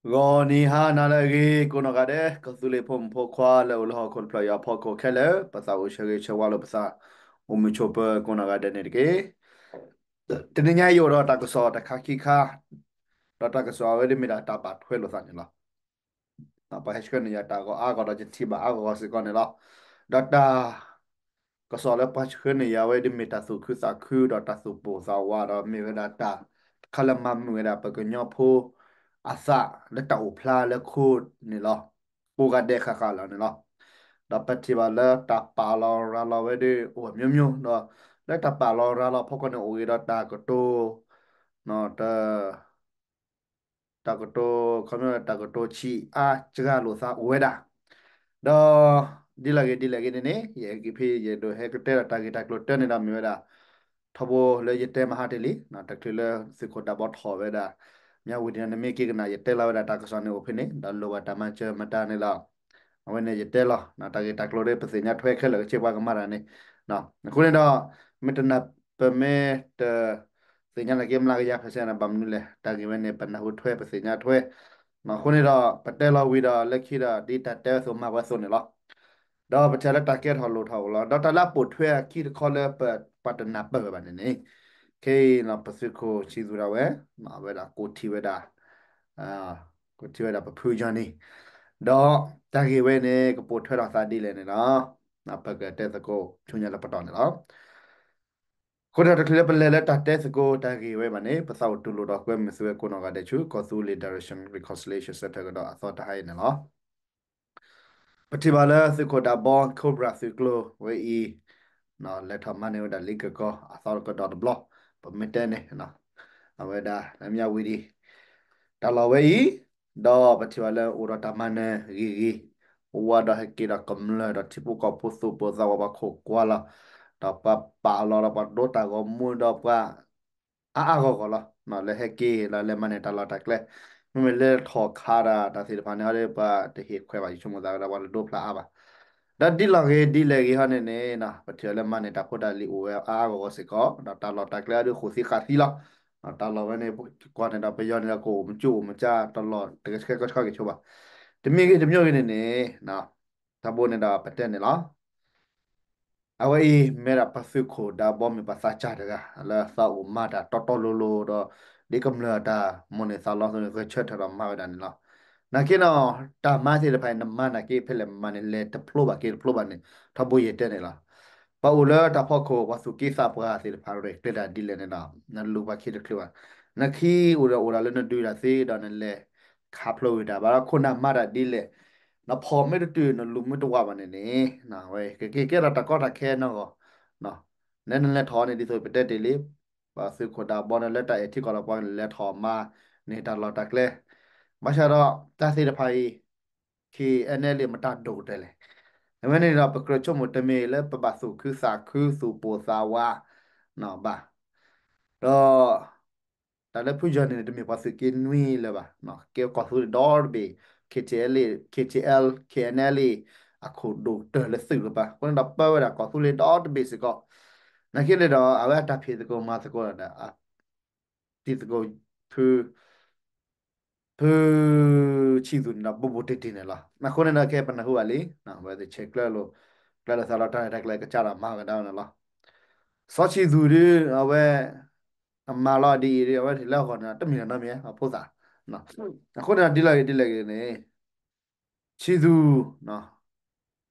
ဂီၤနံၤဟါနၤလၢအဂ့ၤ ကိးနီၢ်ဂၤဒဲး ကီၢ်သူလ့ၤဖိမုၣ်ဖိခွါလၢအိၣ်လၢဟီၣ်ခိၣ်တဖျၢၣ်အံၤအဖီခိၣ်ခဲလၢာ် ပသးအိၣ်ဆၢဂ့ၤဆၢဝါလိာ်ပသး အိၣ်မုာ်ဆိးပၢၤကိးနီၢ်ဂၤဒဲးန့ၣ်တက့ၢ်. တနံၤညါအံၤယအိၣ်ဒီးတၢ်ကစီၣ်တခါခံခါ, ဒီးတၢ်ကစီၣ်အဝဲဒၣ်မ့ၢ်ဒၣ်တၢ်ဘၣ်ထွဲလိာ်သးန့ၣ်လီၤ. ပှၤဟဲဆှၢန့ၢ်ယၤတၢ်ဂီၤအါဂီၢ်ဒီးယထံၣ်ဘၣ်အါဂီၢ်ဂီၢ်စ့ၢ်ကီးန့ၣ်လီၤ. ဒီးတၢ် ကစီၣ်လၢပှၤဆှၢန့ၢ်ယၤဝဲဒၣ်မ့ၢ်တၢ်သူၣ်ခုသးခုဒီးတၢ်သူၣ်ပိၢ်သးဝးဒီးမ့ၢ်ဝဲဒၣ်တၢ်တခါလၢမၤမုာ်ဝဲဒၣ်ပှၤကညီဖိ အသးလၢတၢ်အိၣ်ဖျါလၢခိန့ၣ်လီၤ. ကိးဂၤဒဲးဃၣ်ဃၣ်လီၤန့ၣ်လီၤ. ဒီးပထံၣ်ဘၣ်လၢတၢ်ပာ်လီၤရၤလီၤဝဲဒၣ်အိၣ်အမျိုးမျိုး ဒီးလၢတၢ်ပာ်လီၤရၤလီၤဖီခိၣ်န့ၣ်အိၣ်ဂ့ၤဒီးတၢ်ကတိၤ တၢ်ကတိၤ ခီပညီတၢ်ကတိၤဆံးအါစှၤလိာ်သးအိၣ်ဝဲဒၣ်, ဒီး ဒ်လဲၣ်ဂ့ၤဒ်လဲၣ်ဂ့ၤန့ၣ်န့ၣ် ယအဲၣ်က့ၤဖဲယအဲၣ်ဒိးဟဲကတဲဒီးတၢ်ဂ့ၢ်တၢ်ကျိၤတၢ်န့ၣ်ဒီးမ့ၢ်ဝဲဒၣ် ထီဘိလၢယတဲမဟါတ့ၢ်လံ, တချုးလၢသုးခိၣ်ဒးဘီထီၣ်ဝဲဒၣ် မၠၣ်ဝံၤဒံးနမ့ၢ်က့ၤကနၣ် ယတဲလီၤဝဲဒၣ်တၢ်ကစီၣ်န့ၣ်အိၣ်ဖဲန့ၣ် ဒီးလိၣ်ဘၣ်တၢ်မၤစၢၤမတၤန့ၣ်လီၤ. အဝဲန့ၣ်ယတဲလီၤ တၢ်ဂ့ၢ်တၢ်ကျိၤဒီးပသ့ၣ်ညါထွဲခဲလၢာ်ကဆ့ပှၤကမၤတၢ်န့ၣ်, အဃိန့ၣ်ဒီး မ့ၢ်တနၢ် ပမ့ၢ်တ သ့ၣ်ညါလၢက့ၤမျးကယၤ percent န့ၣ် ဘၣ်မနုၤလဲၣ်, တၢ်ဂ့ၢ်ဝဲန့ၣ် ပနၢ်ဟူထွဲ ပသ့ၣ်ညါထွဲ, အဃိန့ၣ်ဒီး ပတဲလီၤဝံၤဒီးလၢခံဒီး ဒ်တၢ်တဲဝဲအသိးမၤဝဲအသိးန့ၣ်လီၤ. ဒီးပထံၣ်လၢတၢ်ကဲထီၣ်လိၣ်ထီၣ်အိၣ်လီၤ, ဒီးတၢ်လၢအပိာ်ထွဲအခံတခီလၢပပှၤတနၢ်ပၢၢ်ဝဲဘၣ်န့ၣ်န့ၣ်, ခဲအံၤပသုးခိၣ်ဆံးသူၣ်ဒၣ်ဝဲ အဝဲဒၣ်ကိးထံၣ်ဝဲဒၣ် ကိးထံၣ်ဝဲဒၣ်ပဖုကၠီန့ၣ်, ဒီးတၢ်ဂ့ၢ်ဝဲန့ၣ် ကပိာ်ထွဲထီၣ်သးဒ်လဲၣ်န့ၣ်လီၤ. ပကတဲသကိးဆူညါလၢပတီၢ်န့ၣ်လီၤ. အဃိဒီးတချုးလၢပလဲၤလၢတၢ်တဲသကိးတၢ်ဂ့ၢ်ဝဲဘၣ်န့ၣ် ပသးအိၣ်တူၢ်လိာ်ဒီးကွဲမုာ်သုဝဲကိးနီၢ်ဂၤဒဲးဆူ ကီၢ်သူလ့ၤ Direction Reconciliation Center ကဒီးအသီတဟါအံၤန့ၣ်လီၤ. ပထံၣ်ဘၣ်လၢသုးခိၣ်ဒးဘီ Cobra သုးကျိၤဝဲအံၤ လဲၤထီၣ်မၤန့ၢ်ဝဲဒၣ်လံကကီၢ်အသီကဒီးတဘျီ, ပမ့ၢ်တဲန့ၣ် အဝဲဒၣ်လၢမၠၣ်ဝံၤဒံး တၢ်လီၢ်ဝဲအံၤ, ဒီးပထံၣ်ဘၣ်လၢအိၣ်ဒီးတၢ်မၤနၢၤဂ့ၤဂ့ၤ, ဝါဒီးဟဲက့ၤဒီးကမျၢၢ်ဒီးထံဖိကီၢ်ဖိသူၣ်ပိၢ်သးဝးပှၤခိၣ်ကွၢ်လီၤ, ဒီးပှၤပာ်လီၤဒီးပှၤဒိတၢ်ဂီၤမူဒီးပှၤ အါအါဂီၢ်ဂီၢ်လီၤ. လၢဟဲက့ၤလၢလဲၤမၤန့ၢ်တၢ်လီၢ်တၢ်ကျဲ, မ့မ့ၢ်လၢထီၣ်ခးဒီးတၢ်သ့ၣ်တဖၣ်န့ၣ် ဟီဒီးပှၤတဟ့ၣ်ခွဲးဘၣ် ယဆိကမိၣ်သးကဒီးပှၤတဒိဖျါအါဘၣ်. ဒီးဒ်လီၢ်ဂ့ၤဒ်လဲၣ်ဂ့ၤဟီန့ၣ်န့ၣ် ပထံၣ်လၢမၤန့ၢ်တၢ်ဖိတၢ်လံၤအိၣ်ဝဲအါအါဂီၢ်ဂီၢ်စ့ၢ်ကီး, ဒီးတၢ်လီၢ်တၢ်ကျဲအဒုးဃိာ်သံဃာ်သံလီၤ. တၢ်လီၢ်ဝဲန့ၣ် ကွၢ်န့ၣ်ဒီးပယီၤန့ၣ်ဒီးကအိၣ်မကၠိအိၣ်မကၠၢ တၢ်လီၢ်တကဆှဲကဆှီက့ၤဆိဘၣ်. တမံၤဂ့ၤတမံၤဂ့ၤန့ၣ်န့ၣ် တၢ်ဘိန့ၣ်ဒီးပတဲန့ၣ်လီၤ. အဝဲအံၤမ့ၢ်ဒၣ်ပသုးခိၣ်ဒးဘီမ့ၢ်ပှၤသးစၢ်တဂၤ လၢသးအိၣ်မၤတၢ်တီတီလိၤလိၤဒီး ဒ်ကမျၢၢ်အတၢ်မိၣ်န့ၢ်သးလီအသိးန့ၣ် ဂဲၤဆၢထၢၣ်ဒီးမၤဝဲဒၣ်န့ၣ်လီၤ. နာ်က့နီၤ တၢ်မၤသ့ၣ်တဖၣ်အံၤ နမၤနာ်က့ဖဲလဲၣ်မၤန့ၣ် လဲၤတဖျိဘၣ်က့ၤတဖျိဘၣ်န့ၣ် ထီဘိယတဲန့ၣ်လီၤ. ပှၤအိၣ်လၢတၢ်ဖီခိၣ် ပှၤသူၣ်က့သးပှၢ်သ့ၣ်တဖၣ်ရဲၣ်ကျဲၤတၢ်ဒ်လဲၣ်န့ၣ်ဒီး နလူၤပှၤခံတချုးဘၣ်. နခံအိၣ်ဒီးအိၣ်ဒၣ်လၢနဒုးတၢ်သ့ဒီးနလဲၤ ခးဖျိဝံၤတၢ်ဘၣ်ဒီးခိၣ်နၢ်မၤတၢ်ဒ်လဲၣ်, နဖီၣ်မ့ၢ်တတုာ် နလူၤမ့ၢ်တဝးဘၣ်န့ၣ်န့ၣ် ဝဲကက့ၤကဲထီၣ်တၢ်ကီတၢ်ခဲနီၢ်ဂီၢ်, နဲနလဲၤထီၣ်န့ၣ် ဒ်သိးပတဲတ့ၢ်လံ, ပသုးခိၣ်ဒးဘီန့ၣ် လၢတၢ်အဲၣ်ထံကီၢ်ဒီးပှၤလဲၤထီၣ်မၤန့ၢ်တၢ်လီၢ်တၢ်ကျဲ, ဘၣ်ဆၣ်ဒီးတၢ်သ့ၣ်တဖၣ်အံၤ KNLA မတၤဒိၣ်ကတၢၢ်လဲၣ်. အဝဲန့ၣ်ဒီးပကြၢးဆိကမိၣ်တမ့ၢ်လၢပဘၣ်သူၣ်ခုသးခုသူၣ်ပိၢ်သးဝး ဘၣ်. ဒီး တၢ်လၢဖုယီၤန့ၣ်န့ၣ် တမ့ၢ်ပှၤသုးက့နွံလၢၤဘၣ်, ကဲကီၢ်သူလ့ၤဒီတဘ့ၣ်, KTLA, KTL, KNLA အခိၣ်ဒိၣ်ကတၢၢ်လၢသုးလၢၤဘၣ်. အဃိန့ၣ်ဒီးပၢဝဲဒၣ်ကီၢ်သူလ့ၤဒီတဘ့ၣ်စ့ၢ်ကီး, နာ်က့န့ၣ်ဒီး အဝဲအတၢ်ဖံးသကိးမၤသကိးဒီး တံၤသကိး ဖု ဖုဆံးသူၣ်န့ၣ်ဒီး ဘူးဘူးတံၢ်တံၢ်န့ၣ်လီၤ. အဃိန့ၣ်ဒီးခဲအံၤပနၢ်ဟူဘၣ်လံ, ဝဲသ့ၣ်ဆဲးကျၢလိာ် ကျၢလိာ်သးလီၤတၢ်ရဲၣ်တၢ်ကျဲၤကစၢ်ဒီးမၤကဒါန့ၣ်လီၤ. စီၤဆံးသူၣ်ဒုး အဝဲ အမၤလီၤဒ်အံၤဒုး အဝဲတၢ်လၢအဂီၢ်န့ၣ် တမ့ၢ်တၢ်နီတမံၤ အဖိသၣ်. အဃိန့ၣ်ဒီးဒ်လဲၣ်ဂ့ၤဒ်လဲၣ်ဂ့ၤန့ၣ် ဆံးသူၣ်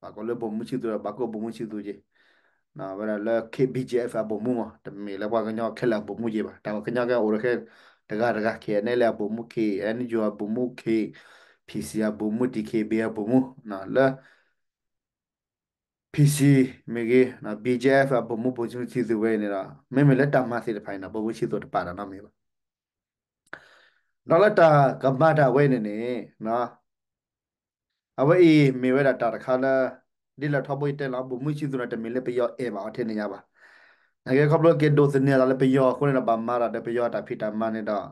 ဘၣ်ကိးလၢဘိၣ်မူဆံးသူၣ်ဒီး ဘၣ်ကိးဘိၣ်မူဆံးသူၣ်က့ၤ, ဝဲဒၣ်လၢ ခ့ BGF အဘိၣ်မူမး တမ့ၢ်လၢပှၤကညီခဲလၢာ်အဘိၣ်မူက့ၤဘၣ်. တၢ်ပှၤကညီကဲအိၣ်ဒီးခဲ တဂၤတဂၤ KNLA အဘိၣ်မူ KNU အဘိၣ်မူ KPC အဘိၣ်မူ DKBA အဘိၣ်မူ လၢ PC မ့ၢ်ဂ့ၤ BGF အဘိၣ်မူဘိၣ်မူဆံးသူၣ်ဝဲအံၤန့ၣ်ဒီး မ့မ့ၢ်လၢတၢ်မၤသ့ၣ်တဖၣ်အံၤန့ၣ် ဘိၣ်မူဆံးသူၣ်တပာ်တၢ်နီတမံၤဘၣ်. ဒီးလၢတၢ်ကမၤတၢ်ဝဲအံၤန့ၣ်န့ၣ် အဝဲအံၤမ့ၢ်ဝဲဒၣ်တၢ်တခါလၢ ဒ်လဲၣ်ထီဘိယတဲလီၤ ဘိၣ်မူဆံးသူၣ်န့ၣ် တမ့ၢ်လၢပယီၤအဲၣ်ဘၣ်အီၤထဲန့ၣ်ညါဘၣ်. နာ်က့ခီဖျိက့ၤဒိးသန့ၤသးလၢပယီၤအဃိန့ၣ်ဒီး ဘၣ်မၤတၢ်ဒီးပယီၤတၢ်ဖံးတၢ်မၤန့ၣ်ဒီး ဖးယံာ်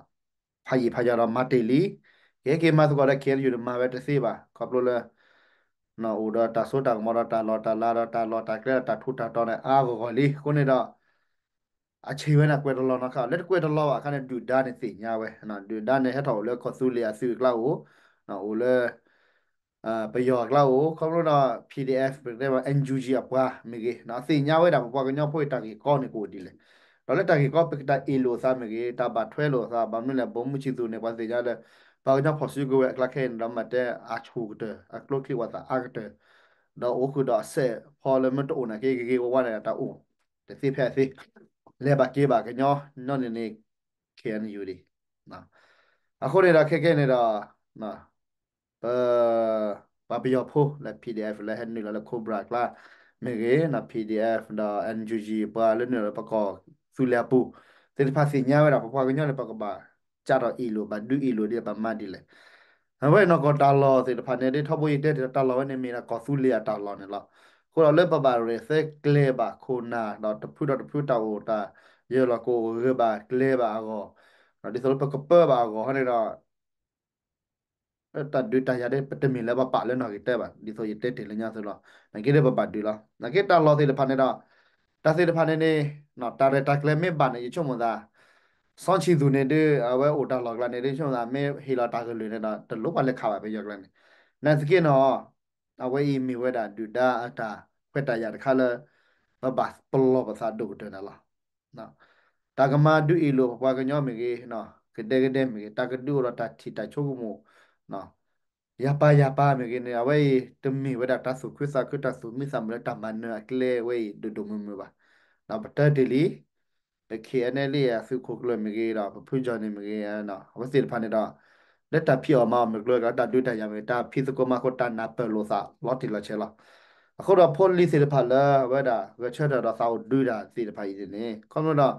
ဖးယီၤဒီးမၤတ့ၢ်လံ. ကဟဲက့ၤမၤသကိးဒီး KNU န့ၣ်မၤဝဲတသ့ဘၣ်. ခီဖျိလၢ အိၣ်ဒီးတၢ်စိတၢ်ကမီၤဒီးတၢ်လီၢ်တၢ်လၤဒီးတၢ်လီၢ်တၢ်ကျဲဒီးတၢ်ထူးတၢ်တီၤန့ၣ် အါဂီၢ်ဂီၢ်လံ. အဃိန့ၣ်ဒီး အဆံးဝဲန့ၣ်ကွဲးတလီၤနီတခါ, လၢတကွဲးတလီၤဘၣ်အခါန့ၣ် ဒုၣ်ဒါန့ၣ်သ့ၣ်ညါဝဲ, ဒုၣ်ဒါန့ၣ်ဟဲထီၣ်အိၣ်လၢကီၢ်သူလ့ၤအသုးအကျါအိၣ်, အိၣ်လၢ ပယီၤအကျါအိၣ်, ခီဖျိဒီး PDF ပတဲဘၣ် NUG အပှၤမ့ၢ်ဂ့ၤ, သ့ၣ်ညါဝဲဒၣ်ပပှၤကညီဖိအတၢ်ဂ့ၢ်ကီန့ၣ်ကအိၣ်ဒ်လဲၣ်. ဒီးလၢတၢ်ဂ့ၢ်ကီ ပကတၢ်အ့ၣ်လိာ်သးမ့ၢ်ဂ့ၤ, တၢ်ဘၣ်ထွဲလိာ်သး ဘၣ်မနုၤလဲၣ် ဗိုလ်မှူးချစ်သူန့ၣ် ပှၤသ့ၣ်ညါလၢ ပှၤကညီဖီၣ်စုကဝဲၤအကျါခဲအံၤန့ၣ်ဒီး မၤတဲအဆိကတၢၢ် အကျိချံဝၣ်သၣ်အါကတၢၢ်, ဒီးအိၣ်ဃုာ်ဒီးအစဲးဖီလၢမ့ၢ်တအိၣ်နာ်က့ ဂ့ၤဂ့ၤဝါဝါန့ၣ် တၢ်အိၣ်တသ့ဖဲအသ့, လဲၤဘၣ်က့ၤဘၣ်ကညီ နီၢ်န့ၣ်န့ၣ် KNU ဒံး. အဃိန့ၣ်ဒီး ခဲကဲန့ၣ်ဒီး ပ ပှၤပယီၤဖိလၢ PDF လၢဟဲနုာ်လီၤလၢ Cobra အကျါမ့ၢ်ဂ့ၤ, PDF ဒီး NUG ပှၤလၢနုာ်လီၤလၢပကီၢ်သူလ့ၤအပူၤသ့ၣ်တဖၣ်သ့ၣ်ညါဝဲဒၣ် ပပှၤကညီန့ၣ် ပကဘၣ်ကးထီၣ်အ့ၣ်လိာ် ဘၣ်ဒုးအ့ၣ်လိာ်ဒ်လဲၣ် ဘၣ်မၤဒ်လဲၣ်. အဝဲနီၢ်ကီၢ်တၢ်လီၢ်သ့ၣ်တဖၣ်န့ၣ် ဒ်ထီဘိယတဲတ့ၢ်ဒီး တၢ်လီၢ်ဝဲန့ၣ်မ့ၢ်ဒၣ်ကီၢ်သူလ့ၤအတၢ်လီၢ်န့ၣ်လီၤ. အဃိဒီးလၢပဘၣ်ရဲၣ်သဲကျဲၤဘၣ်ခိၣ်နၢ် ဒီးတဖုဒီးတဖုတၢ်အိၣ်တၢ်ယၢၤလီၤကအိၣ်ဂၢၢ်ဘၣ်ကျဲၤဘၣ်အဂီၢ်, ဒ်သိးလၢပကပၢဘၣ်အဂီၢ်ဟီန့ၣ်ဒီး တၢ်ဒုးတၢ်ယၤဒ်ပတမ့ၢ်လၢပပာ်လၢနီၢ်ဂ့ၤတဲဘၣ် ဒ်သိးယတဲတ့ၢ်လၢညါသိးလီၤ. နာ်က့ဒီးပဘၣ်ဒုးလီၤ. နာ်က့တၢ်လီၢ်သ့ၣ်တဖၣ်န့ၣ်ဒီး တၢ်သ့ၣ်တဖၣ်န့ၣ်န့ၣ် တၢ်ရဲၣ်တၢ်ကျဲၤမ့ၢ်ဘၣ်န့ၣ် ယဆိကမိၣ်သး စီၤဆံသူန့ၣ်ဒုး အဝဲအိၣ်တၢ်လီၢ်ကျါန့ၣ်ဒုး ယဆိကမိၣ်သး မ့ၢ်ဟ့ၣ်လီၤတၢ်ကလုၢ်န့ၣ်ဒီး တလိၣ်ပှၤလဲၤခးဘၣ်ပယီၤကျါန့ၣ်. နာ်သက့နီၤ အဝဲအံၤမ့ၢ်ဝဲဒၣ်ဒုၣ်ဒါအတၢ်ခွဲးတၢ်ယာ်တခါလၢ ပဘၣ်ပလီၢ်ပသးဒိၣ်ကတၢၢ်န့ၣ်လီၤ. တၢ်ကမၤဒုးအ့ၣ်လိာ်ပပှၤကညီမ့ၢ်ဂ့ၤ, ကဒဲကဒဲမ့ၢ်ဂ့ၤ, တၢ်ကဒုးအိၣ်ဒီးတၢ်ထံၣ်တၢ်ဆိကမိၣ် ယၤပၤယၤပၤမ့ၢ်ဂ့ၤန့ၣ် အဝဲအံၤတမ့ၢ်ဝဲဒၣ်တၢ်သူၣ်ခုသးခု တၢ်သူၣ်မံသးမုာ်လၢတၢ်မၤနၢၤအကျဲဝဲအံၤဒိၣ်ဒိၣ်မုၢ်မုၢ်ဘၣ်. ဒီးပတဲတ့ၢ်လံ လၢ KNLA အသုးခိၣ်ကျၢၢ်မ့ၢ်ဂ့ၤဒီး ပဖုကၠီၣ်န့ၣ်မ့ၢ်ဂ့ၤ အဝဲသ့ၣ်တဖၣ်န့ၣ်ဒီး လၢတၢ်ဖံးအီၣ်မၤအီၣ်မ့ၢ်ကျိၤ တၢ်ဒုးတၢ်ယၤမ့ၢ် တၢ်ဖံးသကိးမၤသကိး တၢ်နၢ်ပၢၢ်လိာ်သးလီၤတံၢ်လီၤဆဲးလီၤ. အဃိဒီးဖိလံၤသ့ၣ်တဖၣ်လၢအဝဲဒၣ် ဂဲၤဆၢထၢၣ်ဒီးသးအိၣ်ဒုးတၢ်သ့ၣ်တဖၣ်အံၤန့ၣ် ခီဖျိဒီး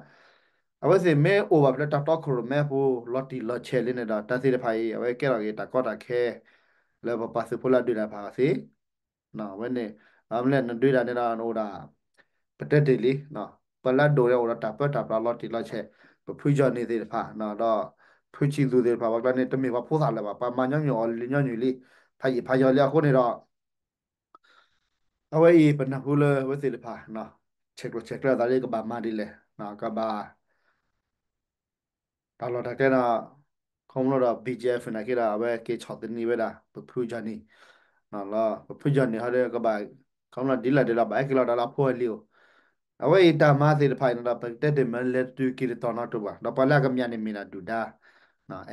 အဝဲသ့ၣ်မ့ၢ်အိၣ်ဘၣ်ဖဲလၢတၢ်တီခိၣ်ရိၣ်မဲအပူၤ လီၤတံၢ်လီၤဆဲးလံန့ၣ်ဒီး တၢ်သ့ၣ်တဖၣ်အံၤ အဝဲကဲထီၣ်က့ၤတၢ်ကီတၢ်ခဲ လၢပပှၤသုးဖိလၢအဒုးတၢ်တဖၣ်အသ့ အဝဲန့ၣ် မ့ၢ်လၢနဒုးတၢ်န့ၣ်ဒီး နအိၣ်ဒၣ် ပတဲတ့ၢ်လံ ပလၢအဒိၣ်န့ၣ်အိၣ်ဒီးတၢ်ပၢတၢ်ပြးလီၤတံၢ်လီၤဆဲး, ပဖုကၠီၣ်န့ၣ်သ့ၣ်တဖၣ် ဒီး ဖုဆံးသူၣ်သ့ၣ်တဖၣ် ပှၤကျါန့ၣ် တမ့ၢ်ပှၤဖိသၣ်လၢၤဘၣ်, ပှၤမၤညီနုၢ်အီၤလံညီနုၢ်လံ, ဖးယံာ်ဖးယီၤလံအဃိန့ၣ်ဒီး အဝဲအံၤပနၢ်ဟူလၢအဝဲသ့ၣ်တဖၣ် ဆဲးကျိးဆဲးကျၢသးလၢကဘၣ်မၤဒ်လဲၣ်, ကဘၣ် တၢ်လီၢ်တၢ်ကျဲဒီး ခီဖျိဒီး BGF နာ်က့ဒီး အဝဲက့ၤဆီၣ်သနံးဝဲဒၣ် ပဖုကၠီၣ်န့ၣ်, ပဖုကၠီၣ်န့ၣ်ဟီဒီး ကဘၣ် ခီဖျိဒ်လဲၣ်ဒ်လဲၣ် ဘၣ်ဟဲက့ၤလီၤတၢ်လၢအဖိအလံၤအိၣ်, အဝဲအံၤတၢ်မၤသ့ၣ်တဖၣ်အံၤန့ၣ်ဒီး ပကတဲတ့ၢ်မ့ၢ်လဲၤတုၤက့ၤတတီၤနီတတီၤဘၣ်, ဒီးပှၤလၢအကမျၢၢ်န့ၣ်မ့ၢ်ဒၣ်ဒုၣ်ဒါ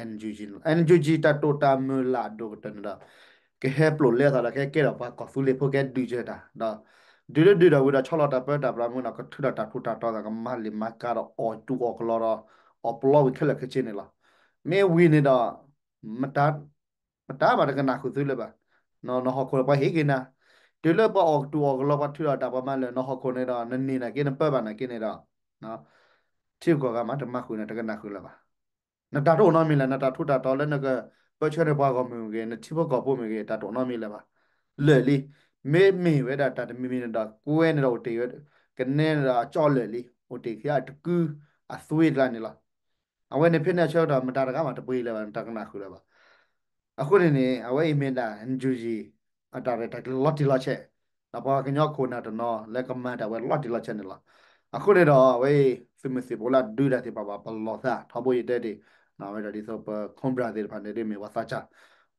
NUG, NUG တၢ်တိာ်တၢ်မုၢ်လၢ်အဒိၣ်ကတၢၢ်န့ၣ်ဒီး ကဟဲပျိာ်လဲအသးဒီး ကဟဲကဲထီၣ်ပှၤကီၢ်သူလ့ၤဖိ ကဟဲဒုးကဲတၢ်ဒီး ဒုးလၢဒုးဒီးဝံၤဒီး ဆီလီၤတၢ်ပၢတၢ်ပြးမုၢ်ဒီး ကထုးထီၣ်တၢ်ထူးတၢ်တီၤသး ကမၤလံာ်မၤကၤဒီး အီၣ်တူၢ်အီၣ်ကလီဒီး အီၣ်ပလီဝံၤခဲလၢာ်ခဲဆ့န့ၣ်လီၤ. မ့ၢ်ဝံၤန့ၣ်ဒီး မတၤ မတၤဘၣ်တကနၣ်ဃုာ်သုလၢၤဘၣ်, နီၢ်ဟီၣ်ခိၣ်န့ၣ်ပှၤဟ့ၣ်က့ၤနၤ, တုၤလၢပှၤအီၣ်တူၢ်အီၣ်ကလီ ပှၤထုးထီၣ်တၢ်ပှၤမၤလၢာ် နီၢ်ဟီၣ်ခိၣ်န့ၣ်ဒီး နန့ၢ်နာ်က့ နပၢဘၣ်နာ်က့န့ၣ်ဒီး ထံဂုၤကီၢ်ဂၤမး တမၤဃုာ်နၤ တကနၣ်ဃုာ်လၢၤဘၣ်. နတၢ်တအိၣ်နီတမံၤလဲၣ်, နတၢ်ထူးတၢ်တီၤလၢနကပၢဆှၢန့ၢ်ပှၤဂီၢ်မုၢ်မ့ၢ်ဂ့ၤ, နထံဖိကီၢ်ဖိမ့ၢ်ဂ့ၤ, တၢ်တအိၣ်နီတမံၤလၢၤဘၣ်. လၢာ်လံ, မ့မ့ၢ်ဝဲဒၣ်တၢ်တမံၤမံၤန့ၣ်ဒီး ကွဲန့ၣ်ဒီးအိၣ်တ့ၢ်ဝဲ, ကနဲန့ၣ်ဒီးအကၠီလၢာ်လံ, အိၣ်တ့ၢ်က့ၤအတကု အသွံကျါန့ၣ်လီၤ. အဝဲန့ၣ်ဖဲန့ၣ်အဆၢကတီၢ် မတၤတဂၤမးတပှ့ၤလၢၤဘၣ်, တၢ်ကနၣ်ဃုာ်လၢၤဘၣ်. အဃိန့ၣ်န့ၣ် အဝဲအံၤမ့ၢ်ဒၣ် NUG အတၢ်ရဲၣ်တၢ်ကျဲၤလီၤတံၢ်လီၤဆဲး, ဒီးပှၤကညီခိၣ်နၢ်တနီၤလၢကမၤတၢ်ဝဲလီၤတံၢ်လီၤဆဲးန့ၣ်လီၤ. အဃိန့ၣ်ဒီး အဝဲအံၤ သုးမုၢ်သံၣ်ဘိလၢအဒုးတၢ်သ့ၣ်တဖၣ်ဘၣ် ပလီၢ်သး ထီဘိယတဲတ့ၢ်, အဝဲဒၣ်ဒ်သိးပ Cobra သ့ၣ်တဖၣ်န့ၣ်ဒ်မ့ၢ်ပှၤသးစၢ်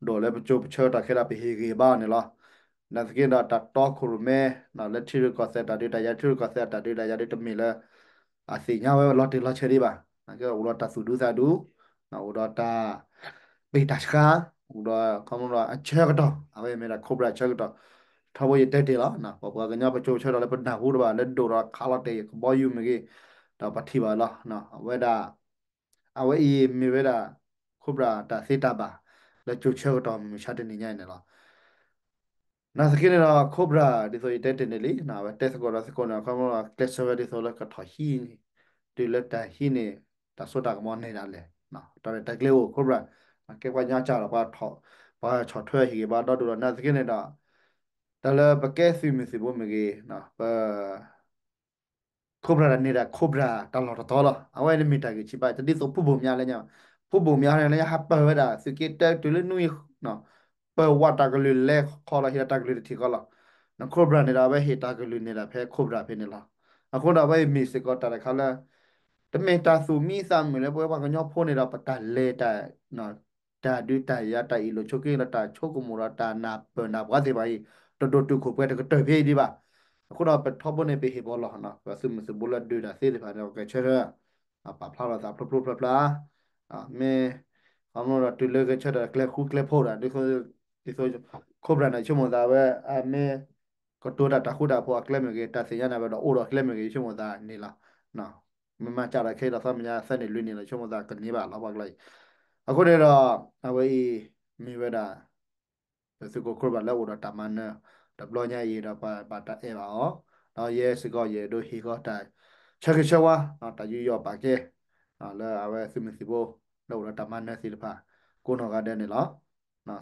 ဒိၣ်လၢပကၠိပဆၢကတီၢ်ခဲဒီးပဟ့ၣ်ဂံၢ်ဘါအီၤန့ၣ်လီၤ. နာ်သက့ဒီးတၢ်တီခိၣ်ရိၣ်မဲ လၢထံရူၢ်ကီၢ်သဲးတၢ်ဒုးတၢ်ယၤ ထံရူၢ်ကီၢ်သဲးတၢ်ဒုးတၢ်ယၤဒ်တမ့ၢ်လၢ အသ့ၣ်ညါဝဲလီၤတံၢ်လီၤဆဲးဒံးဘၣ်. နာ်က့အိၣ်ဒီးတၢ်သူၣ်ဒူသးဒူ, အိၣ်ဒီးတၢ်ပ့ၢ်တၢ်ဆှါ, အိၣ်ဒီးခီဖျိဒီးအဆၢကတီၢ်, အဝဲမ့ၢ်ဒၣ် Cobra အဆၢကတီၢ်, ထီဘိယတဲတ့ၢ်လီၤ. ပပှၤကညီပကၠိပဆၢကတီၢ်လၢပနၢ်ဟူတဘၣ် လၢဒိၣ်ဒီးခးလီၤတဲာ်ကဘီယူၤမ့ၢ်ဂ့ၤ, ဒီးပထံၣ်ဘၣ်လီၤ. အဝဲဒၣ် အဝဲအံၤမ့ၢ်ဝဲဒၣ် Cobra တၢ်သ့တၢ်ဘၣ် လၢကၠိဆၢကတီၢ်မုၢ်မဆါတနံၤညါအံၤန့ၣ်လီၤ. နာ်သက့န့ၣ်ဒီး Cobra ဒ်သိးယတဲတ့ၢ်န့ၣ်လံ, အဝဲတဲသကိးဒီးသကိးန့ၣ် ခီဖျိကျဲးစၢးဝဲဒ်သိးလၢကထီၣ်ဟံးန့ၣ် တုၤလၢတၢ်ဟံးန့ၣ် တၢ်စိတၢ်ကမီၤန့ၢ်ဒၣ်လဲာ်, တၢ်ရဲၣ်တၢ်ကျဲၤအိၣ် Cobra, ကဲပှၤကညီကၢ်ဒီး ပှၤဆီၣ်ထွဲဟ့ၣ်ဂံၢ်ဘါဒီဒိၣ်ဒီး နာ်သက့န့ၣ်ဒီး တၢ်လၢပကဲသုးမုၢ်သံၣ်ဘိမ့ၢ်ဂ့ၤ, ပ Cobra တၢ်န့ၢ်ဒၣ် Cobra တၢ်လီၢ်တတီၤလီၤ. အဝဲန့ၣ်မ့ၢ်တၢ်ဂ့ၢ်ဆံးဘၣ် တဒ်သိးဖုဘိၣ်မၠါလၢညါ, ဖုဘိၣ်မၠါလၢညါ ဟးပၢၢ်ဝဲဒၣ် သုးက့တၢတုၤလၢနွံ, ပၢၢ်ဝးတၢ်ကလုၢ်လဲၤခီလီၤ ဟ့ၣ်လီၤတၢ်ကလုၢ်တထံၣ်ဃီလီၤ. န Cobra န့ၣ်ဒီး အဝဲဟ့ၣ်တၢ်ကလုၢ်န့ၢ်ဒၣ်ဖဲ Cobra ဖဲန့ၣ်လီၤ. အဃိဒီးအဝဲအံၤမ့ၢ်စ့ၢ်ကီးတၢ်တခါလၢ တမ့ၢ်တၢ်သူၣ်မံသးမုာ်လၢပဝဲပှၤကညီဖိန့ၣ်ဒီး ပတၢ်လဲၤတၢ် တၢ်ဒုးတၢ်ယၤ တၢ်အ့ၣ်လိာ်ဆိးက့ဒီး တၢ်ဆိကမိၣ်ဒီးတၢ်နၢ်ပၢၢ်နၢ်ပှၤသ့ၣ်တဖၣ်အံၤ တဒိၣ်တုာ်ခိၣ်ပှဲၤတကတၢၢ်ဖဲအံၤဒံးဘၣ်. အဃိဒီးပထီဘိန့ၣ် ပဟ့ၣ်ပီၤလီၤ ပသုးမုၢ်သုးဘိလၢဒုးတၢ်သ့သ့ၣ်တဖၣ်န့ၣ် ဂဲၤဆၢထၢၣ် ပာ်ဖျါလီၤသးဖျိဖျိဖျါဖျါ မ့ၢ် ခီဖျိဒီးတုၤလၢဂဲၤဆၢထၢၣ်ကျဲဃူကျဲဖိးဒီး ဒ်သိး Cobra န့ၣ် ဆိကမိၣ်သးဝဲ မ့ၢ် ကတိၤတၢ်တၢ်ဃူတၢ်ဖိးအကျဲမ့ၢ်ဂ့ၤ တၢ်သ့ၣ်ညါနၢ်ပၢၢ်ဒီးအိၣ်ဒီးကျဲမ့ၢ်ဂ့ၤ ဆိကမိၣ်သးန့ၣ်လီၤ. မ့ၢ်မၤစၢ်ဒီးခဲအံၤဒီးသီမညါသၢနံၣ်လွံၢ်နံၣ်လီၤ ဆိကမိၣ်သးကန့ၢ်ဘၣ်လီၤ ပှၤကျါအံၤ. အဃိန့ၣ်ဒီး အဝဲအံၤ မ့ၢ်ဝဲဒၣ် ပသုးခိၣ် Cobra လၢအိၣ်ဒီးတၢ်မၤနၢၤ တဘျီညါအံၤဒီးပှၤဘၣ်တၢ်အဲၣ်ဘၣ်အီၤ, ဒီးယဲစ့ၢ်ကီးယအဲၣ်ဒိးဟ့ၣ်ဃီတၢ်ဆၢဂ့ၤဆၢဝါ တၢ်ယူးယီၣ်ပာ်ကဲ လၢအဝဲသုးမုၢ်သံၣ်ဘိ လၢအိၣ်ဒီးတၢ်မၤနၢၤသ့ၣ်တဖၣ် ကိးနီၢ်ဂၤဒဲးန့ၣ်လီၤ.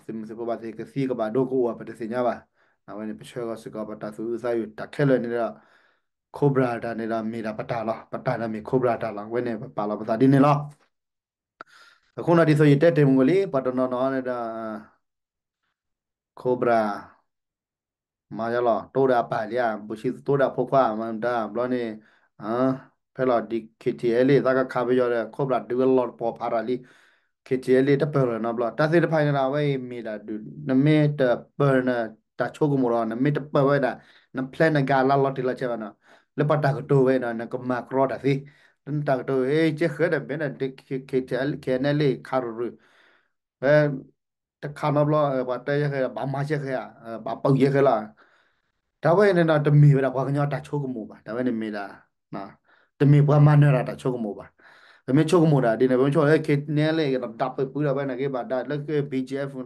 သုးမုၢ်သံၣ်ဘိဘၣ်သ့ၣ်ကသံကဘၣ်ဒိကအိၣ် ပတသ့ၣ်ညါဘၣ်. အဝဲန့ၣ် ပဆၢဂီၤစ့ၢ်ကီးပတၢ်သူၣ်အုးသးအုးတၢ်ခဲလၢာ်န့ၣ်ဒီး Cobra တၢ်န့ၣ်ဒီးမ့ၢ်ဒၣ်ပတၢ်လီၤ. ပတၢ်ဒီးမ့ၢ် Cobra တၢ်လီၤ. အဝဲန့ၣ် ပပာ်လီၤပသးဒ်န့ၣ်လီၤ. အဃိန့ၣ်ဒ်သိးယတဲတ့ၢ်မုၢ်လံ ပှၤတနီၤနီၤန့ၣ်ဒီး Cobra မၤယါလီၤ တိၢ်ဒီးအပၢ်လံဧါ ဘူးဆံတိၢ်ဒီးအဖိခွါ မၤတၢ်ဘျီန့ၣ် ဖဲလီၤဒ် KTLA သးကခးပယီၤဒီး Cobra ဒုးဝဲလီၤတပီၤဖးတၢ်လံ KTLA တပၢၢ်လၢၤနီတဘျီ တၢ်သ့ၣ်တဖၣ်န့ၣ်ဒီး အဝဲအံၤမ့ၢ်ဒၣ်ဒုး နမ့ၢ်တပၢၢ်နတၢ်ဆိကမိၣ်ဒီး နမ့ၢ်တပၢၢ်ဝဲဒၣ် န plan နကၤလၢလီၤတံၢ်လီၤဆဲးဘၣ်နီၤ လၢပှၤတၢ်ကတိၤဝဲဒီး နကမၤကြီတၢ်သ့ လၢနတၢ်ကတိၤ ဟ့ၣ်ကဲဃဲဒီး မ့ၢ်ဒၣ် KNLA ခးရူၤရူၤ ဖဲ တခးနီတဘျီ ပှၤတဲယဲဃဲ ဘၣ်မၤယဲဃဲ ဘၣ်ပာ်ယဲဃဲလီၤ. တၢ်ဝဲန့ၣ်ဒီး တမ့ၢ်ဝဲဒၣ်ပှၤကညီတၢ်ဆိကမိၣ်ဘၣ်. တၢ်ဝဲန့ၣ်မ့ၢ်ဒၣ် တမ့ၢ်ပှၤမၤနၢၤတၢ်တၢ်ဆိကမိၣ်ဘၣ်. ပမ့ၢ်ဆိကမိၣ်ဒၣ်ဒ်န့ၣ် ပမ့ၢ်ဆိကမိၣ်လၢ KNLA ဒီးဒၣ်ပၢၢ်ပုၢ်ဒီးဝဲန့ၣ်က့ၤဘၣ်ဒၣ်လၢ BGF ဒီး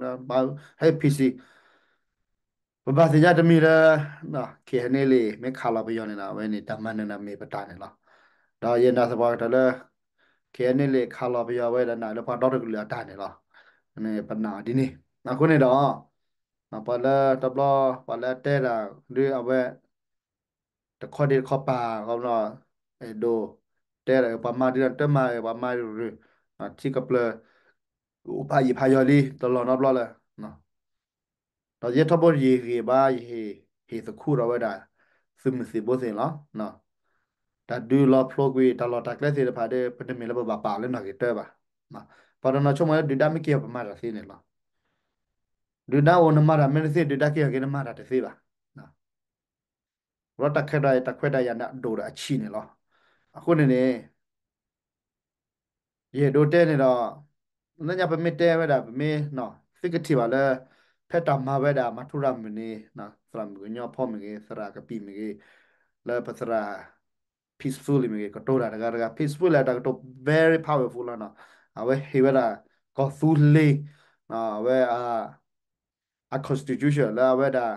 ဟဲ PC ပဘၣ်သ့ၣ်ညါတမံၤလၢ KNLA မ့ၢ်ခးလီၤပယီၤန့ၣ်ဒီး အဝဲန့ၣ် တၢ်မၤနၢၤန့ၣ်မ့ၢ်ပတၢ်န့ၣ်လီၤ. ဒီးယနာ်သပှၢ်ကတၢၢ်လၢ KNLA ခးလီၤပယီၤဝဲဒီးနာ်လၢပှၤဒီတကလုာ်အတၢ်န့ၣ်လီၤ. ပနာ်အီၤဒ်န့ၣ် အဃိန့ၣ်ဒီး ပှၤလၢတဘျီ ပှၤလၢအတဲတၢ် ဒ်အဝဲ တခီဒ့တခီပၤ အဲၣ်ဒိး တဲဒၣ်ပှၤမၤဒ်န့ၣ် တမၤ ပှၤမၤရူၤ ထံကပျၢၤ အိၣ်ဖးယံာ်ဖးယီၤလံ တလီၢ်နီတဘျီလၢ ဒီးယဲထီဘိယဟ့ၣ်ဂံၢ်ဘါ ယဟ့ၣ်သခူဒီးဝဲဒၣ် သုးမုၢ်သံၣ်ဘိသ့ၣ်လီၤ. တၢ်ဒုးလီၤဖျိကွံာ် တၢ်လီၢ်တၢ်ကျဲသ့ၣ်တဖၣ်ဒီး ပတမ့ၢ်လၢပဘၣ်ပာ်လၢနီၢ်ဂ့ၤတၢဘၣ်. ပှၤတနီၤဆိကမိၣ်လၢဒုၣ်ဒါမ့ၢ်က့ၤအီၤ ပမၤတၢ်သ့န့ၣ်လီၤ. ဒုၣ်ဒါအိၣ်နမၤတၢ်မ့ၢ်တသ့ ဒုၣ်ဒါက့ၤအီၤက့ၤနမၤတၢ်တသ့ဘၣ်. ဒီးတၢ်ခဲတၢ် တၢ်ခွဲးတၢ်ယာ်န့ၣ် အဒိၣ်ဒီးအဆံးန့ၣ်လီၤ. အဃိန့ၣ်န့ၣ် ယအဲၣ်ဒိးတဲန့ၣ်ဒီး လၢညါပမ့ၢ်တဲဝဲဒၣ် ပမ့ၢ်သ့ကထံၣ်ဘၣ်လၢ ဖဲတၢ်မၤဝဲဒၣ် မၤထူရၤမုၢ်န့ၣ် သရၣ်မုၣ်ကညီဖီမ့ၢ်ဂ့ၤ သရၣ်ကပံာ်မ့ၢ်ဂ့ၤ လၢပသရၣ် peacefully မ့ၢ်ဂ့ၤ ကတိၤတၢ်တဂၤတဂၤ peacefully တၢ်ကတိၤ very powerful လီၤနီၤ. အဝဲဟ့ၣ်ဝဲဒၣ် ကီၢ်သူလ့ၤ အဝဲ အ constitution လၢအဝဲဒၣ်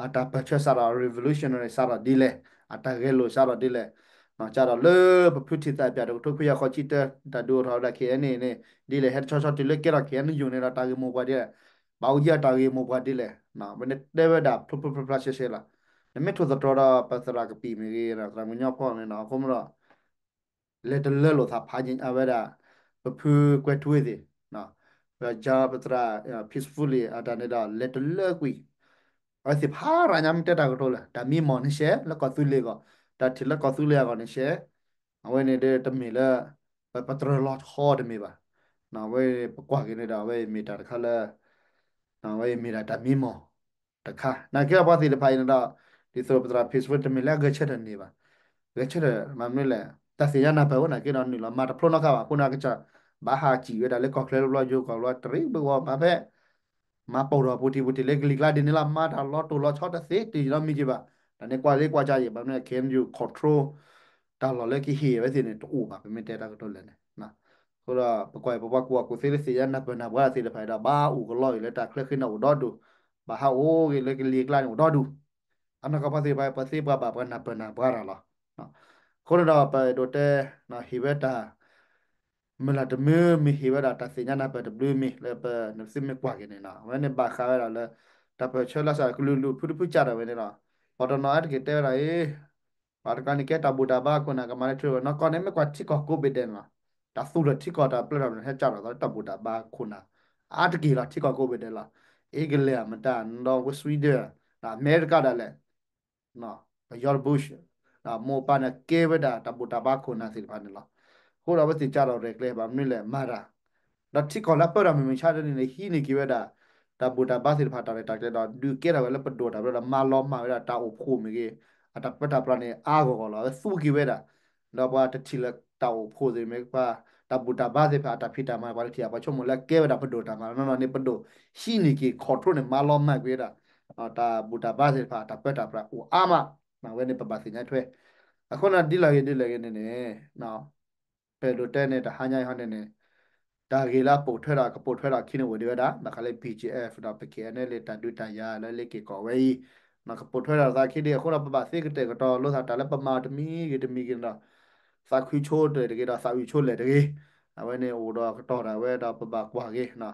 အတၢ်ပၢၢ်ဆၢစးထီၣ် revolutionary စးထီၣ်ဒ်လဲၣ်, အတၢ်ဂဲၤလိာ်စးထီၣ်ဒ်လဲၣ်, စးထီၣ်လၢပဖုထံၣ်သးပၠးတကထိခွံကယၤဃိးဆံတၢ တၢ်ဒုးအိၣ်ထီၣ်ဝဲဒၣ် K N A န့ၣ် ဒ်လဲၣ် ဟဲတဆီဆီတုၤလၢကဲထီၣ် K N U န့ၣ်ဒီး တၢ်ဂ့ၢ်မိၢ်ပှၢ်ဒ်လဲၣ်, ဘၣ်အူကၠံအတၢ်ဂ့ၢ်မိၢ်ပှၢ်ဒ်လဲၣ်, ဝဲန့ၣ်တဲဝဲဒၣ်ဖျိဖျိဖျါဖျါရှဲရှဲလီၤ. နမ့ၢ်ထိၣ်သတြီၤဒီးပသရၣ်ကပံာ်မ့ၢ်ဂ့ၤ သရၣ်မုၣ်ကညီဖီမ့ၢ်ဂ့ၤ အဃိမ့ၢ်ဒီး လဲၤတလၢလိာ်သးဖးအဝဲဒၣ် ပဖုကွဲၤထူဝ့ၣ်သ့ၣ်, ပကပသရၣ် peacefully အတၢ်န့ၣ်ဒီး လဲၤတလၢကွံာ်, အဝဲသ့ၣ်ဖးရၤညါမ့ၢ်တဲတၢ်ကတိၤလၢ တၢ်မံမီၢ်န့ၣ်ရှဲ လၢကီၢ်သူလ့ၤအဂီၢ်, တၢ်ထံၣ်လၢကီၢ်သူလ့ၤအဂီၢ်န့ၣ်ရှဲ, အဝဲန့ၣ်ဒီးတမ့ၢ်လၢ ပတြၢၤလီၤထီတမ့ၢ်ဘၣ်. အဝဲပကွၢ်က့ၤန့ၣ်ဒီး အဝဲမ့ၢ်တၢ်တခါလၢ အဝဲမ့ၢ်ဒၣ်တၢ်မံမီၢ် တခါ နာ်က့ဒီးပှၤသ့ၣ်တဖၣ်အံၤန့ၣ်ဒီး ဒ်သိးပသရၣ် peaceful တမ့ၢ်လၢအဂဲၤဆၢထၢၣ်န့ၣ်ဘၣ်. ဂဲၤဆၢထၢၣ်မ့ၢ်မနုၤလဲၣ်, တၢ်သ့ၣ်ညါနၢ်ပၢၢ်ဝဲနာ်က့ဒီး နုာ်လီၤမၤတဖျိနီတခါဘၣ်. အဃိန့ၣ်ကစၢ် ဘၣ်ဟးစံၣ်ဝဲဒၣ်လၢကီၢ်ချၢတဘျီ ယိၤကီၢ်တဘျီ တရံးဘၣ်ဂီၤမၤဖဲ မၤပိာ်ထီၣ်ပူၤထံၣ်ပူၤထံၣ်လၢကလံၤကျါဒ်န့ၣ်လီၤ. မၤတၢ်လီၤတိၢ်လီၤဆီတသ့တုၤလီၤမံၤက့ၤဘၣ်. တၢ်န့ၣ်ကွၢ်လၢကွၢ်ကါယံၤ ဘၣ်မနုၤလဲၣ် K N U control တၢ်လီၢ်လၢကဟ့ၣ်ဝဲသ့ၣ်န့ၣ် တအိၣ်ဘၣ် ပမ့ၢ်တဲတၢ်ကတိၤလဲၣ်န့ၣ် အဃိဒီး ပကွၢ်ပပှၤကူၣ်ဘၣ်ကူၣ်သ့လၢသ့ၣ်ညါနၢ်ပၢၢ်နၢ်ပှၢ်သ့ၣ်တဖၣ်ဒီး ဘၣ်အူကလီၢ်အံၤလၢတၢ်ချၢဃ့န့ၣ်အိၣ်ဒီဒူၣ်, ဘၣ်ဟးအိၣ်ဂ့ၤလၢကလံၤကျါန့ၣ်အိၣ်ဒီဒူၣ်, အနီၢ်ကီၢ်ပှၤသ့ၣ်တဖၣ် ပသ့ပှၤဘၣ်ပှၤနၢ်ပၢၢ်နၢ်ပှၢ်တၢ်လီၤ. အဃိန့ၣ်ဒီး ပအဲၣ်ဒိးတဲ ဟ့ၣ်ဝဲတၢ် မုၢ်လၢ်တမုာ်မံၤ ဟ့ၣ်ဝဲဒၣ်တၢ်သ့ၣ်ညါနၢ်ပၢၢ်တဘျုးမံၤ လၢပနသုမ့ၢ်ကွၢ်က့ၤန့ၣ်လီၤ. အဝဲန့ၣ်ဘၣ်ဃးဝဲဒၣ်လၢ တၢ်ပၢၢ်ဆၢလၢစးကလုာ်လုာ်ဖုတဖုစးထီၣ်ဝဲန့ၣ်လီၤ. ပှၤတနီၤအါတက့ၢ်တဲဝဲဒၣ်အံၤ ပှၤတကးန့ၣ်ကဲတၢ်ဘူၣ်တၢ်ဘါခိၣ်နၢ်ကမၤလၢထံဝဲ နီၢ်ကီၢ်န့ၣ် မ့ၢ်ကွၢ်ထံကီၢ်ကိးဘ့ၣ်ဒဲးန့ၣ်လီၤ. တၢ်သူၣ်ထီၣ်ထံကီၢ်တၢ်ပျဲထီၣ်န့ၣ် ဟဲစးထီၣ်သီလၢတၢ်ဘူၣ်တၢ်ဘါခိၣ်နၢ် အါတက့ၢ်လီၤ ထံကီၢ်ကိးဘ့ၣ်ဒဲးလီၤ. အ့ကလံးအမတၤ ဒီးဝဲ Sweden ဒီးအမဲရကၤဒၣ်လဲာ် ပယီၤတ Bush ဒီးမိၢ်ပၢ်န့ၣ် အဃိဒီးအဝဲသ့ၣ်ကးထီၣ်ရဲၣ်ကျဲၤဘၣ်မနုၤလဲၣ်မၤတၢ် ဒီးထံကီၢ်လၢအပၢတၢ်မုၢ်မဆါတနံၤန့ၣ် ဟံးန့ၢ်က့ၤဝဲဒၣ် တၢ်ဘူၣ်တၢ်ဘါသ့ၣ်တဖၣ်တၢ်ရဲၣ်တၢ်ကျဲၤဒီး ဒုးကဲထီၣ်ဝဲလၢပဒိၣ်တၢ်ဘါဒီးမၤလီၤမၢ်ဝဲဒၣ်တၢ်အိၣ်ဖှိၣ်မ့ၢ်ဂ့ၤ အတၢ်ပၢတၢ်ပြးန့ၣ်အါဂီၢ်ဂီၢ်လီၤ. အဝဲသူက့ၤဝဲဒၣ် ဒီးပှၤတထံၣ်လၢတၢ်အိၣ်ဖှိၣ်သ့ၣ်မ့ၢ်ပှၤ တၢ်ဘူၣ်တၢ်ဘါသ့ၣ်တဖၣ်အတၢ်ဖံးတၢ်မၤ ပှၤတထံၣ်အပှၤဆိကမိၣ်လၢကဲဝဲဒၣ်ပဒိၣ်တၢ်မၤနီၢ်နီၢ်န့ၣ် ပဒိၣ်ဟံးန့ၢ်က့ၤ control န့ၣ် မၤလီၤမၢ်ကွံာ်ဝဲဒၣ် တၢ်ဘူၣ်တၢ်ဘါသ့ၣ်တဖၣ်အတၢ်ပၢတၢ်ပြးအိၣ်အါမး အဝဲန့ၣ်ပဘၣ်သ့ၣ်ညါထွဲ အဃိန့ၣ်ဒ်လဲၣ်ဂ့ၤဒ်လဲၣ်ဂ့ၤန့ၣ်န့ၣ် ပအဲၣ်ဒိးတဲန့ၣ် တဟါညါအံၤဟီန့ၣ်န့ၣ် တၢ်ဂ့ၢ်လၢအပိာ်ထွဲဒီး ကပိာ်ထွဲဒီးအခံန့ၣ်အိၣ်ဒံးဝဲဒၣ် ဘၣ်ဃးလၢ BGF ဒီး ပ KNLA တၢ်ဒုးတၢ်ယၤလၢလ့က့ၤကီၢ်ဝဲအံၤ ကပိာ်ထွဲဒီးသးခံဒံးအဃိဒီး ပဘၣ်သ့ကတဲာ်ကတီၤလိာ်သးတၢ်လၢပမၤအီၤတမံၤဂ့ၤတမံၤဂ့ၤန့ၣ်ဒီး သးခုဆိတၢ်တဂ့ၤဒီး သးအုးဆိလဲၣ်တဂ့ၤ အဝဲန့ၣ်အိၣ်ဒီးကတီၢ်ဒၣ်ဝဲဒီးပဘၣ်ကွၢ်က့ၤ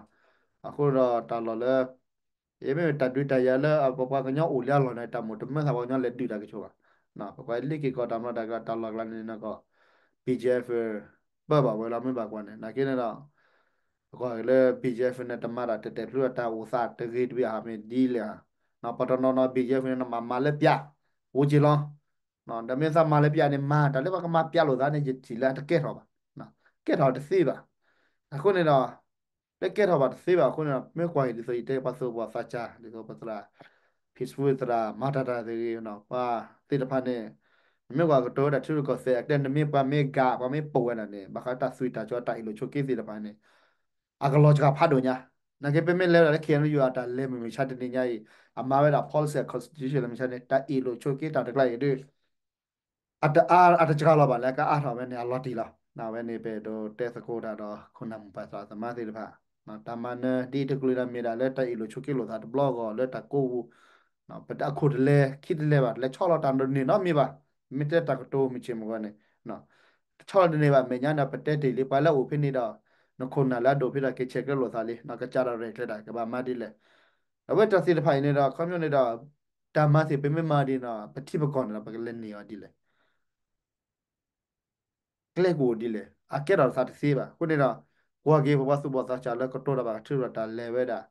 အဃိဒီးတၢ်လီၢ်လၢ ယမ့ၢ်တၢ်ဒုးတၢ်ယၤလၢပပှၤကညီအိၣ်လၢအလီၢ်န့ၣ် တၢ်မိၣ်တမၢသးပှၤကညီလဲၤဒုးတၢ်ကဆိးဘၣ်. ပကွၢ်လ့က့ၤကီၢ်တၢ်မၤတၢ်ကတၢၢ်တၢ်လီၢ်ကျါန့ၣ်နီၢ်ကီၢ် BGF ပၢဘၣ်ဝဲလီၤမ့ၢ်ဘၣ်ကွၢ်န့ၣ် နာ်က့န့ၣ်ဒီး ပကွၢ်လၢ BGF န့ၣ် တမၤတၢ်တဲာ်တဲာ်ဖျုးတၢ်အိၣ်သးတဂ့ၤတဘ့ၣ်ဟးမ့ၢ်ဒ်လဲၣ်ဧါ. ပှၤတနီၤနီၤ BGF န့ၣ် နမၤမၤလၢပျၢ် အိၣ်က့ၤလီၤ. ဒီးမ့ၢ်သးမၤလၢပျၢ်န့ၣ် မၤတၢ်လၢပှၤကမၤပျၢ်လိာ်သးန့ၣ် ယထံၣ်လၢအတကဲထီၣ်ဘၣ်. ကဲထီၣ်တသ့ဘၣ်. အဃိန့ၣ်ဒီး လၢကဲထီၣ်ဘၣ်တသ့ဘၣ်အဃိန့ၣ်ဒီး မ့ၢ်ကွၢ်က့ၤဒ်သိးယတဲပှၤသူၣ်ဘီၣ်သးစၢ် ဒ်သိးပသရၣ် peaceful သရၣ်မၤတၢ်တၢ်သ့ၣ်ဂ့ၤ ပှၤသ့ၣ်တဖၣ်န့ၣ် နမ့ၢ်ကွၢ်ကတိၤဝဲဒၣ်ထံရူၢ်ကီၢ်သဲးအကျဲ နမ့ၢ်ပှၤမ့ၢ်ဂၤ ပှၤမ့ၢ်ပိာ်ဝဲဒၣ်န့ၣ် ဘၣ်ဃးတၢ်သွံၣ်တၢ်စီတၢ်အ့ၣ်လိာ်ဆိးက့သ့ၣ်တဖၣ်န့ၣ် အကလီၤစှၤဖးဒိၣ်ညါ. နာ်က့ပမ့ၢ်လဲၤဝဲဒၣ်လၢ KNU အတၢ်လဲၤမုၢ်မဆါတနံၤညါအံၤ အမၤဝဲဒၣ် policy constitution လၢမဆါန့ၣ် တၢ်အ့ၣ်လိာ်ဆိးက့တၢ်တကျါအံၤဒ် အတအါအတစှၤလီၤဘၣ်လၢအကအါထီၣ်ဝဲန့ၣ် အလီၤတံၢ်လီၤ. အဝဲန့ၣ်ပအဲၣ်ဒိးတဲသကိးတၢ်ဒီး ခိၣ်နၢ်မိၢ်ပၢ်သရၣ်သမါသ့ၣ်တဖၣ် တၢ်မၤနၢၤဒ်တကလုာ်လၢမ့ၢ်ဒၣ်လၢတၢ်အ့ၣ်လိာ်ဆိးက့လိာ်သးတဘျီဂီၢ်လၢတၢ်ကိးပူၤ ပတအခိၣ်တလဲ ခံတလဲဘၣ် တလဲၤဆီလီၤတၢ်ဒိးန့ၢ်နီတမံၤဘၣ်. မ့ၢ်တဲတၢ်ကတိၤမုၢ်ဆ့ၣ်မုၢ်ဂီၤန့ၣ် တဆီလီၤတန့ၢ်ဘၣ် မဲာ်ညါန့ၣ် ပတဲတ့ၢ်လံ ပှၤလၢအအိၣ်ဖဲန့ၣ်ဒီး နခိၣ်နၢ်လၢအဒိၣ်ဖဲဒီး ကဆဲးကျၢလိာ်သးလံ ကစးဒီးရဲၣ်ကျဲၤတၢ် ကဘၣ်မၤဒ်လဲၣ်. အဝဲတၢ်သ့ၣ်တဖၣ်အံၤန့ၣ်ဒီး ခီပညီန့ၣ်ဒီး တၢ်မၤသ့ၣ်ပမ့ၢ်မၤဒ်န့ၣ် ပထံပကီၢ်န့ၣ်ဒီး ပကလဲၤန့ၢ်အီၤဒ်လဲၣ် ကျဲကအိၣ်ဒ်လဲၣ် အကဲထီၣ်သးတသ့ဘၣ်. အဃိန့ၣ်ဒီး ကွၢ်က့ၤပပှၤသူၣ်ဘီၣ်သးစၢ်လၢကတိၤတၢ်ဘၣ်ကထုးထီၣ်တၢ်လဲၤဝဲဒၣ်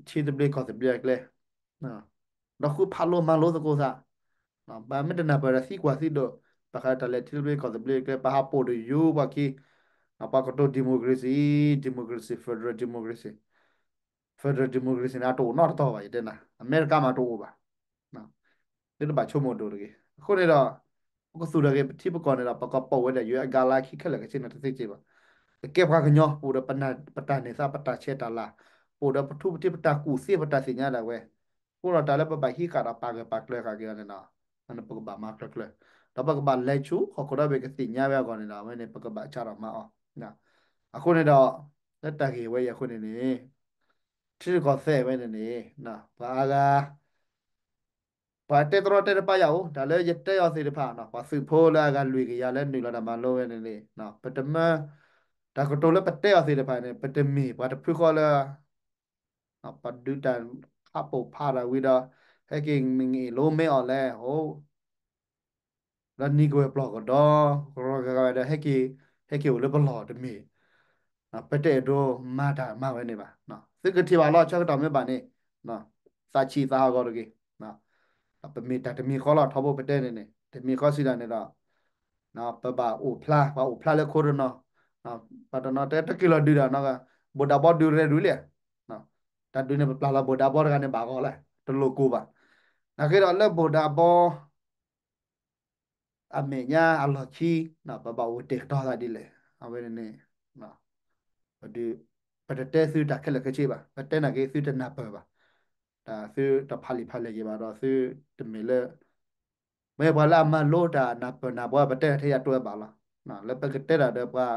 ထံသဘျ့ကီၢ်သဘျ့အကျဲ ဒီးဃုဖးလိမၤလိသကိးသး ပမ့ၢ်တနၢ်ပၢၢ်ဒီးသံကွၢ်သံဒိး ဘၣ်ဃးတၢ်လဲၤထံသဘျ့ကီၢ်သဘျ့အကျဲ ပဟးပိာ်ဒီးယူၤပှၤခံ ပှၤကတိၤ democracy democracy federal democracy federal democracy န့ၣ် အတအိၣ်နီတတီၤဘၣ် ယတဲနၤ အမဲရကၤမးတအိၣ်ဘၣ် သုတဘၣ်ဆိကမိၣ်ဒိၣ်တဂ့ၤ. အဃိန့ၣ်ဒီး ပကသူၣ်ထီၣ်က့ၤပထံပကီၢ်န့ၣ်ဒီး ပကပိာ်ဝဲဒၣ် ယူၤအဂၤလၢခံခဲလၢာ်ခဲဆ့န့ၣ် တသ့စ့ၢ်ဘၣ်. ပကဲပှၤကညီ ပအိၣ်ဒီးပတၢ်န့ၢ်သါ ပတၢ်ဆဲးတၢ်လၤ ပအိၣ်ဒီးပထူပတံၤ ပတၢ်ကူၣ်သ့ ပတၢ်သ့ၣ်ညါဒၣ်ဝဲ အဃိဒီးတၢ်လၢပဘၣ်ဟံးဃာ်ဒီးပာ်ဂၢၢ်ပာ်ကျၢၤဃာ်က့ၤအီၤန့ၣ်ဒီး ပကဘၣ်မၤကျၢၤကျၢၤ ဒီးပကဘၣ်လဲၤဆူဟီၣ်ခိၣ်ဒီဘ့ၣ်ကသ့ၣ်ညါဝဲအဂီၢ်န့ၣ်ဒီး အဝဲန့ၣ် ပကဘၣ်ကးထီၣ်မၤအီၤ. အဃိန့ၣ်ဒီး လၢတၢ်ဂ့ၢ်ဝဲအံၤအဃိန့ၣ်န့ၣ် ထံရူၢ်ကီၢ်သဲးဝဲန့ၣ်န့ၣ် ပှၤအါဂၤ ပှၤတဲတရီတဲတပါယၤအိၣ် တၢ်လၢယတဲအီၤသ့ၣ်တဖၣ် ပှၤသုးဖိလၢအဂၤလွံၢ်ကယၤလၢနုာ်လီၤတၢ်မၤလိဝဲန့ၣ်န့ၣ် ပတမၢ တၢ်ကတိၤလၢပတဲအီၤသ့ၣ်တဖၣ်န့ၣ် ပတမ့ၢ်ပှၤတဖုဃီလၢ ပှၤဒုးတၢ်ခးပိာ်ဖးတၢ်ဝံၤဒီး ဟဲက့ၤမ့ၢ်လိမ့ၢ်အီၤလဲၣ် အိၣ် လၢနံၤကဝဲၤပျီၢ်ကဒီး ကရီကဂၤဝဲဒီး ဟဲက့ၤ ဟဲက့ၤအိၣ်လၢပလီၢ်တမ့ၢ် ပတအဲၣ်ဒိးမၤတၢ်မၤဝဲန့ၣ်ဘၣ်. သုကထံၣ်ဘၣ်လီၤ ဆၢကတီၢ်မ့ၢ်ဘၣ်န့ၣ် သးဆံးသးဟးဂီၤတဂ့ၤ. ပမ့ၢ်တၢ်တမံၤဃီလီၤ ထီဘိပတဲန့ၣ်န့ၣ် တမံၤဃီစံးဒၣ်န့ၣ်ဒီး ပဘၣ်အိၣ်ဖျါ ပှၤအိၣ်ဖျါလၢခိတနီၤ ပှၤတနီၤတဲတက့ၤလီၤဒုးဒီး ဘိၣ်ဒးဘီဒုးရဲၣ်ဒုးလဲၣ် တၢ်ဒုးန့ၣ် ပပျၢ်လီၤဘိၣ်ဒးဘီတဂၤန့ၣ်ဘၣ်ဂီၢ်လဲၣ် တလိၣ်ကိၢ်ဘၣ်. နာ်က့ဒီးလၢဘိၣ်ဒးဘီ အမဲာ်ညါအလီၢ်ခံ ပဘၣ်အိၣ်ကတဲာ်ကတီၤသးဒ်လဲၣ် အဝဲန့ၣ်န့ၣ် ပဒုး ပတတဲသုတၢ်ခဲလၢာ်ခဲဆ့ဘၣ် ပတဲနာ်က့သုတနၢ်ပၢၢ်ဘၣ် တၢ်သုတဖးလံာ်ဖးလဲၢ်က့ၤဘၣ်ဒီး သုတမ့ၢ်လၢ မ့ၢ်ပှၤလၢအမၤလိတၢ်နၢ်ပၢၢ်နၢ်ဘှါ ပတဲတၢ်ထဲယၤတိၢ်ဝဲဘၣ်လီၤ. လၢပကတဲတၢ်ဒီးပှၤ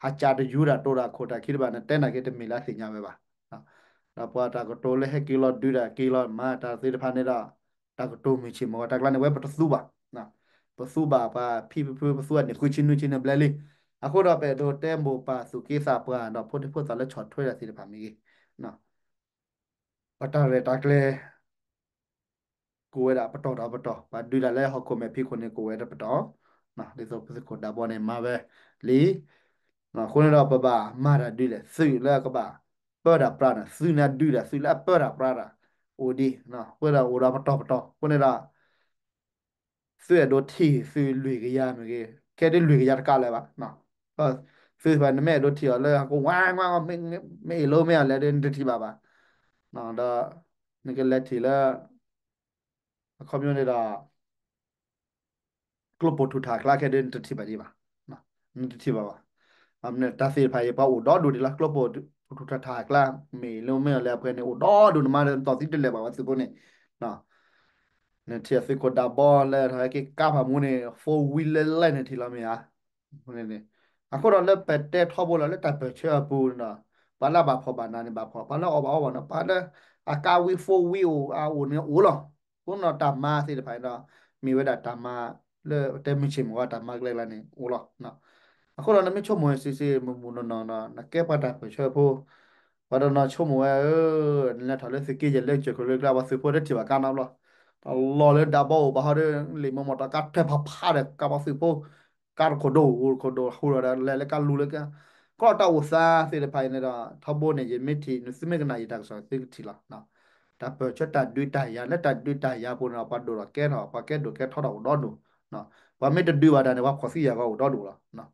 ဟးကးတယူၤတၢ်တိၢ်တၢ်ခိၣ်တၢ်ခံတဘၣ်န့ၣ် တဲနာ်က့တမ့ၢ်လၢအသ့ၣ်ညါဝဲဘၣ်. ဒီးပှၤတၢ်ကတိၤလၢဟဲက့ၤလီၤဒုးတၢ်က့ၤလီၤမၤတၢ်သ့ၣ်တဖၣ်န့ၣ်ဒီး တၢ်ကတိၤမုၢ်ဆ့ၣ်မုၢ်ဂီၤတၢ်ကျါန့ၣ် ဝဲပတသူဘၣ်. ပသူဘၣ်ပှၤဖံပဖု ပသူအနံၣ်ဃုဆံနွံဆံန့ၣ်ဘျဲၣ်လံ. အဃိဒီးပအဲၣ်ဒိးတဲမိၢ်ပၢ်သူၣ်က့သးပှၢ်ဒီးဖိဒံဖိသၣ်လၢဆီၣ်ထွဲတၢ်သ့ၣ်တဖၣ်မ့ၢ်ဂ့ၤ ပတၢ်ရဲၣ်တၢ်ကျဲၤ ကိးဝဲဒၣ်ပတီၢ်ဒီးပတီၢ် ပှၤဒုးတၢ်လၢဟီၣ်ခိၣ်မဲာ်ဖံးခိၣ်န့ၣ် ကိးဝဲဒၣ်ပတီၢ် ဒ်သိးပသုးခိၣ်ဒးဘီန့ၣ်မၤဝဲလံ. အဃိန့ၣ်ဒီးပဘၣ်မၤတၢ်ဒ်လဲၣ် သုးလၢကဘၣ်ပၢတၢ်ပြးတၢ် သုးန့ၣ်ဒုးတၢ် သုးလၢအပၢတၢ်ပြးတၢ် အိၣ်ဒံး ပၢတၢ်အိၣ်ဒီးပတီၢ်ပတီၢ် အဃိန့ၣ်ဒီး သုးအဲၣ်ဒိးထံၣ်သုးလွံၢ်ကယၤမ့ၢ်ဂ့ၤ ကဲဒ်လွံၢ်ကယၤတကးလၢၤဘၣ်, သုသ့ၣ်တဖၣ် နမ့ၢ်အဲၣ်ဒိးထံၣ်အီၤလၢဟီၣ်ခိၣ်ဝါဝါ မ့ၢ်အ့ၣ်လိမ့ၢ်အီၤလဲၣ်ဒီး နတထံၣ်ဘၣ်ဘၣ်, ဒီး နကလဲၤထံၣ်လၢ အခီပညီန့ၣ်ဒီး ကျိပိာ်ထူးထးကျါခဲဒ်နတထံၣ်ဘၣ်ဒံးဘၣ်, နတထံၣ်ဘၣ်ဘၣ်. တၢ်သ့ၣ်တဖၣ်အံၤ ပှၤအိၣ်ဒီဒူၣ်ဒံးလီၤ. ကျိပိာ်ထူးထးကျါ မ့ၢ်လၢမ့ၢ်အီၤလဲၣ် အပှဲၤန့ၣ် အိၣ်ဒီဒူၣ် နမၤဒီးနတီၢ်သံတလဲၤဘၣ် ပှၤသုးဖိန့ၣ် နထံၣ်အသုးခိၣ်ဒးဘီလၢထီၣ်ဟဲက့ၤကါဖးမူန့ၣ် four wheel လၢလဲၢ်န့ၣ်ထံၣ်လီၤမ့ၢ်ဧါ. အဃိဒီးလၢပတဲထီဘိလီၤ လၢတၢ်ပၢၢ်ဆၢအပူၤန့ၣ်ဒီး ပှၤလၢအဘၣ်ဖှီၣ်ဘၣ်နးန့ၣ်ဘၣ်ဖှီၣ်, ပှၤလၢအအီၣ်ဘၣ်အီဘၣ်န့ၣ် ပှၤလၢအကါဝံ four wheel အိၣ် အအိၣ်န့ၣ်အိၣ်လီၤ. အဃိဒီးတၢ်မၤသ့ၣ်တဖၣ်န့ၣ်ဒီး မ့ၢ်ဝဲဒၣ်တၢ်မၤလၢတဲမုၢ်ဆ့ၣ်မုၢ်ဂီၤ တၢ်မၤကျဲကျါန့ၣ်အိၣ်လီၤ. အဃိဒီးနမ့ၢ်ဆိကမိၣ်စံးစံးမုၢ်မုၢ်နီၢ်နီၢ်ဒီး နကဲပှၤတၢ်ပၢၢ်ဆၢဖိ ပှၤတနီၤဆိကမိၣ်ဝဲဧၢ, နလဲၤထီၣ်လၢသုးက့ယဲၢ်လၢကၠိၤခိၣ်လၢကျါ ပှၤသုးဖိတထံၣ်ဘၣ်ကါနီတဘျီ, တလီၢ်လၢဒးဘီအိၣ်ဘၣ်ဟီဒီး လံာ်မ့ၢ်မီၢ်တီကါထွဲဖးဖးဒီး ကါပှၤသုးဖိ ကါတခိၣ်ဒိၣ်တခိၣ်ဒိၣ်ဟူဒီး လဲၤလၢကါလူၤလၢကါ, ကီၢ်တၢ်အိၣ်သးသ့ၣ်တဖၣ်အံၤန့ၣ်ဒီး ထီဘိန့ၣ် ယမ့ၢ်ထံၣ် သုမ့ၢ်ကနၣ်ယတၢ်ကစီၣ်သုကထံၣ်လီၤ. တၢ်ပၢၢ်ဆၢတၢ်ဒုးတၢ်ယၤ လၢတၢ်ဒုးတၢ်ယၤပူၤန့ၣ်ဒီး ပှၤဒိၣ်ထီၣ်ကဲထီၣ် ပှၤကဲဒိၣ်ကဲထီထီၣ်အိၣ်ဒီဒူၣ်, ပှၤမ့ၢ်တဒုးဘၣ်တၢ်န့ၣ် ပှၤဖှီၣ်သံယာ်ဂီၤအိၣ်ဒီဒူၣ်လီၤ.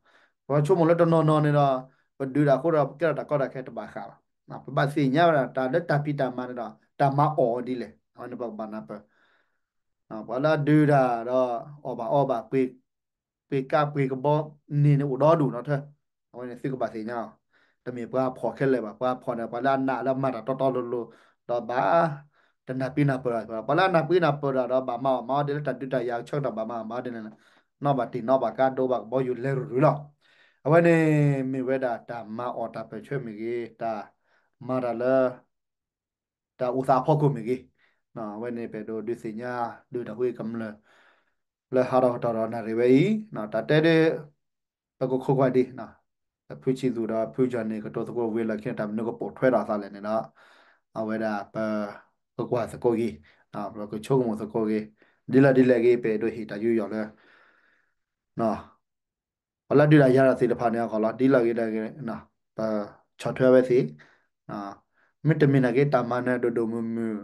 ပှၤဆိကမိၣ်လၢတနီၤနီၤန့ၣ်ဒီး ပဒုးတၢ်အဃိဒီး ပကဲထီၣ်တၢ်ကီတၢ်ခဲတဘၣ်ဃးဘၣ်. ပဘၣ်သ့ၣ်ညါဝဲဒၣ် တၢ်လၢတၢ်ဖံးတၢ်မၤန့ၣ်ဒီး တၢ်မၤအီၣ်ဒ်လဲၣ် အဝဲန့ၣ်ပကဘၣ်နၢ်ပၢၢ် ပှၤလၢအဒုးတၢ်ဒီး အီၣ်ဘၣ်အီဘၣ် ပှ့ၤကါပှ့ၤကဘီန့ၣ်န့ၣ်အိၣ်ဒီဒူၣ်နီၤထၢ, အဝဲန့ၣ်သုကဘၣ်သ့ၣ်ညါအီၤ, တမ့ၢ်ပှၤဖှီၣ်ခဲလၢာ်ဘၣ်, ပှၤဖှီၣ်န့ၣ် ပှၤလၢအနာ်လၢအမၤတၢ်တီတီလိၤလိၤ, ဒီးဘၣ် တနၢ်ပံနၢ်ပၢၢ်လီၤ, ပှၤလၢအနၢ်ပံနၢ်ပၢၢ်ဒီး ဘၣ်မၤအီၣ်မၤအီဒ်လၢတၢ်ဒုးတၢ်ယၤဆၢကတီၢ်ဘၣ်မၤအီၣ်မၤအီဒ်န့ၣ်, နီၣ်ဘၣ်တ့ၢ်နီၣ်ဘၣ်ကါဒိဘၣ်ကဘီယူၤလဲၤရူၤရူၤလီၤ. အဝဲန့ၣ် မ့ၢ်ဝဲဒၣ်တၢ်မၤအီၣ်တၢ်ပၢၢ်ဆၢမ့ၢ်ဂ့ၤ, တၢ်မၤတၢ်လၢ တၢ်အိၣ်သးအဖီခိၣ်မ့ၢ်ဂ့ၤ, အဝဲန့ၣ်ပအဲၣ်ဒိးဒုးသ့ၣ်ညါ ဒုးတၢ်ဟူးကမျၢၢ် လၢဟးထီၣ်ကတီၢ်ဒီးနၣ်ရံၣ်ဝဲအံၤ, တၢ်တဲဒ် ပကခိးကွၢ်ဒံး, ဖုဆံးသူၣ်ဒီးဖုကၠီၣ်န့ၣ် ကတိၤသကိးဝံၤလၢခံန့ၣ် တၢ်မနုၤကပိာ်ထွဲဒီးအသးလဲၣ်န့ၣ်ဒီး အဝဲဒၣ်ပ ကကွၢ်သကိးက့ၤ, ပကဆိကမိၣ်သကိးက့ၤ, ဒ်လဲၣ်ဒ်လဲၣ်ဂ့ၤ ပအဲၣ်ဒိးဟ့ၣ်တၢ်ယူးယီၣ်လၢ ပှၤလၢဒုးတၢ်ယၤတၢ်သ့ၣ်တဖၣ်န့ၣ်အဂီၢ်လီၤ. ဒ်လဲၣ်ဂ့ၤဒ်လဲၣ်ဂ့ၤ ပဆီၣ်ထွဲဝဲသ့ၣ်, မ့တမ့ၢ်နာ်က့ တၢ်မၤနၢၤဒိၣ်ဒိၣ်မုၢ်မုၢ်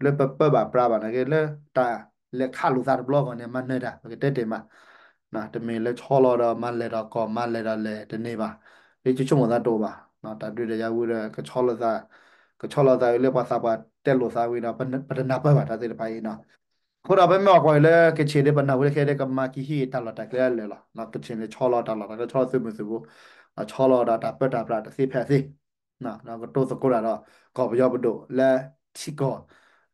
လၢပပၢဘၣ်ပြးဘၣ်နာ်က့ လၢတၢ်လဲၤခးလိာ်သးတဘျီအဂီၢ်န့ၣ် မၤနၢၤတၢ် ပကတဲတ့ၢ်မး, တမ့ၢ်လၢဆီလီၤဒီးမၤလဲၢ်ဒီးကီၢ် မၤလဲၢ်ဒီးလဲၢ်တန့ၢ်ဘၣ်, လၢယဆိကမိၣ်သးတအိၣ်ဘၣ်, တၢ်ဒုးတၢ်ယၤဝံၤဒီး ကဆီလီၤသး, ကဆီလီၤသးဝံၤလၢပှၤသးပှၢ်တဲလိာ်သးဝံၤဒီး ပတနၢ်ပၢၢ်ဘၣ်တၢ်သ့ၣ်တဖၣ်အံၤနီၤ. အဃိဒီးပမ့ၢ်အီၣ်ကွၢ်အံၤလၢကချ့ၣ်ဒီး ပနၢ်ဟူလၢခဲအံၤဒီး ကမၤကဟံးတၢ်လီၢ်တၢ်ကျဲလၢာ်လီၤ. ကချ့ၣ်န့ၣ် ဆီလီၤတၢ်လီၢ်တၢ်ကျဲ ဆီလီၤသုးမုၢ်သုးဘိ, ဆီလီၤဒီးတၢ်ပၢတၢ်ပြးတသ့ဖဲအသ့, ဒီးကတိၤသကိးတၢ်ဒီး ကီၢ်ပယီၤပဒိၣ်လၢထံကီၢ်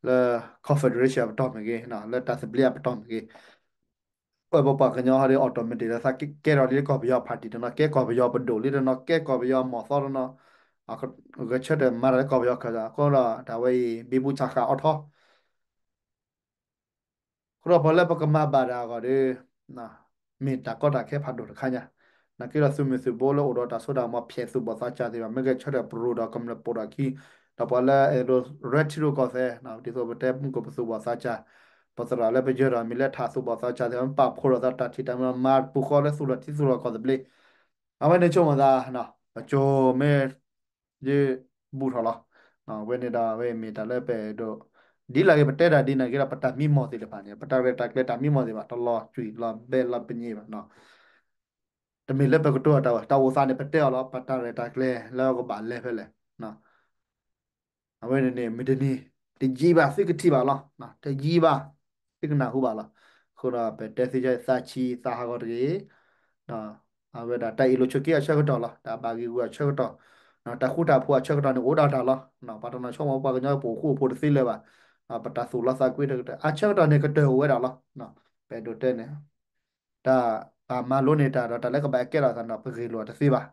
လၢ confederation အပတီၢ်မ့ၢ်ဂ့ၤ, လၢတၢ်သဘျ့အပတီၢ်မ့ၢ်ဂ့ၤ, အဝဲပပှၤကညီဟီဒီး automatic လၢသးကဲထီၣ်လံလၢကီၢ်ပယီၤ party တနီၤ, ကဲကီၢ်ပယီၤပဒိၣ်လံတနီၤ, ကဲကီၢ်ပယီၤမီၢ်သီတနီၤ, ဂဲၤဆၢထၢၣ်မၤတၢ်လၢကီၢ်ပယီၤခၢၣ်သး, အဃိဒီးတၢ်ဝဲအံၤ ဘံဘူဆးဃာ်အိးထီၣ် အဃိဒီးပှၤလၢပကမၤဘၣ်တၢ်အဂီၢ်ဒီး မ့ၢ်တၢ်ကီတၢ်ခဲဖးဒိၣ်တခါညါ, နာ်က့ဒီးသုးမုၢ်သုးဘိလၢအိၣ်ဒီးတၢ်စိတၢ်ကမီၤ ဖျဲးသူၣ်ဘီၣ်သးစၢ်သ့ၣ်တဖၣ် မ့ၢ်ဂဲၤဆၢထၢၣ်ပရူၤဒီးကမျၢၢ်ပိာ်ဒီးခံ, ဒီးပှၤလၢအဲၣ်ဒိးရဲထံရူၢ်ကီၢ်သဲး ဒ်သိးပတဲမုၢ်ကီၢ်ပသူၣ်ဘီၣ်သးစၢ်, ပသရၣ်လၢပယၢၤဒီးမ့ၢ်လၢထးသူၣ်ဘီၣ်သးစၢ်သ့ၣ်တဖၣ် ပာ်ဖှိၣ်ဒီးသးတၢ်ထံၣ်တၢ်မၤ မၤပူၤဃီလၢသူၣ်လီၢ်ထံသူၣ်လီၢ်ကီၢ်သဘျ့, အဝဲန့ၣ်ဆိကမိၣ်သး ပကၠိမ့ၢ် ယဘူၣ်ထီၣ်လီၤ. အဝဲန့ၣ်ဒီးအဝဲမ့ၢ်တၢ်လၢပအဲၣ်ဒိး ဒ်လဲၣ်ဂ့ၤပတဲတၢ်ဒ်န့ၣ်ဂ့ၤဒီး ပတၢ်မံမီၢ်သ့ၣ်တဖၣ်န့ၣ် ပတၢ်ရဲၣ်တၢ်ကျဲၤတၢ်မံမီၢ်သ့ၣ်တဖၣ် တလီၤကွံာ်လီၤဘဲလီၤပညိၣ်ဘၣ်. တမ့ၢ်လၢပကတိၤတၢ်ဝဲ တၢ်အိၣ်သးန့ၣ် ပတဲအီၤလီၤ ပတၢ်ရဲၣ်တၢ်ကျဲၤလၢကဘၣ်လဲၤဖဲလဲၣ် အဝဲန့ၣ်န့ၣ် မုၢ်တနံၤ တယံာ်ဘၣ်သုကထံၣ်ဘၣ်လီၤ. တယံာ်ဘၣ် သုကနၢ်ဟူဘၣ်လီၤ. အဃိဒီး ပတဲသ့ဆၢသးဆံးသးဟးဂီၤတဂ့ၤ အဝဲဒၣ်တၢ်အ့ၣ်လိာ်ဆိးက့အဆၢကတီၢ်လီၤ. တၢ်ဘၣ်ဂံၢ်ဂူာ်အဆၢကတီၢ် တၢ်ဃူတၢ်ဖိးအဆၢကတီၢ်န့ၣ် အိၣ်ဒၣ်တၢ်လီၤ. ပှၤတနီၤဆိကမိၣ်ပှၤကညီပအိၣ်ဃူအိၣ်ဖိးတသ့လၢၤဘၣ်. ပတၢ်သူၣ်လီသးကွံတကတၢၢ် အဆၢကတီၢ်န့ၣ်ကတၢၢ်အိၣ်ဝဲဒၣ်လီၤ. ပအဲၣ်ဒိးတဲန့ၣ် တၢ်ပာ်မၤလိန့ၢ်တၢ်ဒီးတၢ်လၢကဘၣ်ကဲထီၣ်သးန့ၣ် ပဂ့ၢ်လိာ်တသ့ဘၣ်.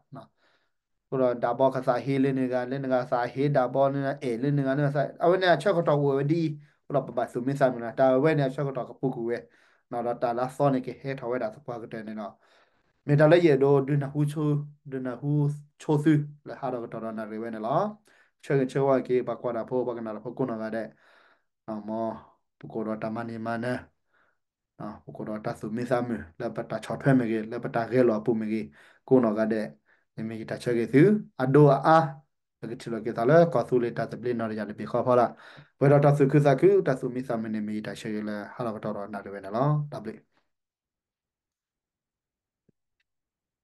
အဃိဒီးဒးဘီကသးဟ့လၢန့ၣ်ဂ့ၤ လၢန့ၣ်ဂ့ၤသးဟ့ဒးဘီန့ၣ် အဲၣ်လၢန့ၣ်ဂ့ၤန့ၣ် အဝဲန့ၣ်အဆၢကတီၢ်အိၣ်ဝဲဒ်အံၤ အဃိဒီးပဘၣ်သူၣ်မံသးမုာ်လီၤ. တၢ်ဝဲန့ၣ်အဆၢကတီၢ်ကပူၤကွံာ်ဝဲ ဒီးတၢ်လၢအသီန့ၣ်ကဟဲထီၣ်ဝဲဒၣ်သပှၢ်ကတၢၢ်န့ၣ်ဒီး မ့ၢ်တၢ်လၢယအဲၣ်ဒိး ဒုးနၢ်ဟူဆိသု လၢဟးထီၣ်ကတီၢ်ဒီးနၣ်ရံၣ်ဝဲန့ၣ်လီၤ. ဆၢဂ့ၤဆၢဝါက့ၤ ပှၤကွၢ်တၢ်ဖိ ပှၤကနၣ်တၢ်ဖိကိးနီၢ်ဂၤဒဲး မ်ပကအိၣ်ဒီးတၢ်မၤန့ၢ်မၤနၢၤ ပကအိၣ်ဒီးတၢ်သူၣ်မံသးမုာ် လၢပတၢ်ဆီၣ်ထွဲမ့ၢ်ဂ့ၤ လၢပတၢ်ဂဲၤလိာ်အပူၤမ့ၢ်ဂ့ၤ ကိးနီၢ်ဂၤဒဲး န့ၣ်မ့ၢ်ယတၢ်ဆၢဂ့ၤသု အဒိအအါ ပကထံၣ်လိာ်က့ၤသးလၢကီၢ်သူလ့ၤတၢ်သဘျ့နီၢ်တယၢ်တဘ့ၣ်ဃီဖီလာ် ပှဲၤဒီးတၢ်သူၣ်ခုသးခု တၢ်သူၣ်မံသးမုာ်န့ၣ် မ့ၢ်ယတၢ်ဆၢဂ့ၤလၢဟးထီၣ်ကတီၢ်ဒီးနၣ်ရံၣ်ဝဲန့ၣ်လီၤ. တၢ်ဘျုး